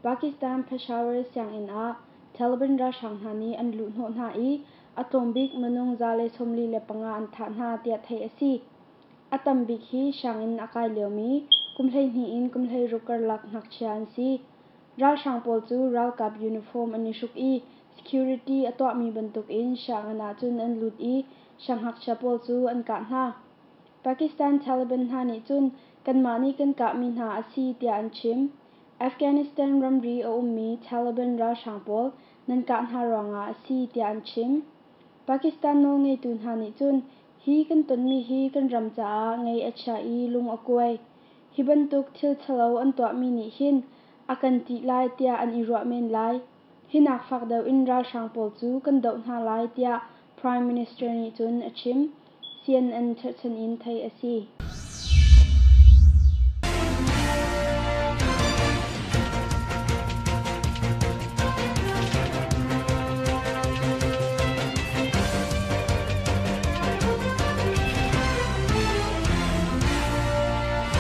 Pakistan Peshawar sianginn ah Taliban ralhrang hna nih an luhhnawh hna i a tlawmbik minung 145 an thah hna tiah theih a si. A tambik hi sianginn a kai liomi kum 12 in kum 16 karlak ngakchia an si. Ralhrang pawl cu ralkap uniform an i hruk i security a tuahmi bantukin sianginn ah cun an lut i siangngakchia pawl cu an kah hna. Pakistan Taliban hna nih cun kanmah nih kan kahmi hna a si tiah an chim. Afghanistan ramri a ummi Taliban ralhrang pawl nan kah hna ruangah a si tiah an chim. Pakistan nawlngeitu hna nih cun hi kan tonmi hi kan ram caah ngaih a chia i lung a kuai. Hi bantuk thil ṭhalo an tuahmi nih hin a kan ṭih lai tiah an i ruah men lai. Hi nak fak deuh in ralhrang pawl cu kan doh hna lai tiah Prime Minister nih cun a chim. CNN cherhchan in theih a si.